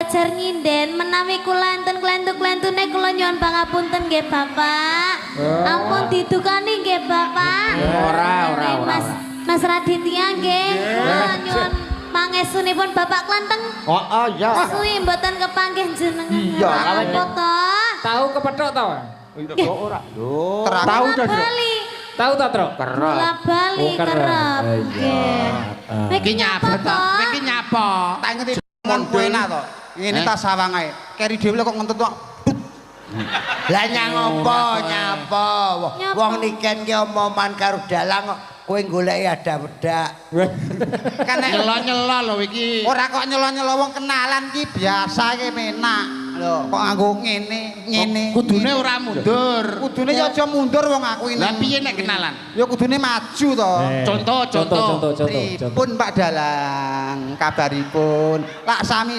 belajar nyinden, menawi kula enten klentu-klentune kula nyuwun pangapunten nggih, Bapak. Ampun didukani nggih, Bapak. Ora, ora, ora. Mas Mas Raditya nggih, kula nyuwun pangestunipun Bapak Klenteng. Oh, oh iya. Suwi mboten kepanggih jenengan. Iya, apa to? Tahu kepethuk ta? Ora. Lho. Tahu Bola dah, Truk. bali. Tahu ta, Truk? Kerep. Bola bali Oh, kerep. kerep. Iya. Nggih. Kowe Iki nyapa to? to? Iki nyapa? Tak ngerti mon enak to. Ngene ta sawang ae. Keri dhewe kok ngentut kok. Lah nyang apa nyapa? Nyapa? Wong niken ki omongan karo dalang kok kowe goleki ada wedak. Kan nek Nyelo-nyelo lho iki. ora kok nyelo-nyelo, wong kenalan ki biasa ki menak. Lho, kok nganggo ngene, ngene. Kudune ngene. ora mundur. Kudune ya aja mundur wong aku ini. Lah piye nek kenalan? Ya kudune maju to. Contoh, Contoh, contoh. contoh, contoh, contoh. Pripun, Pak Dalang kabaripun? Lak sami.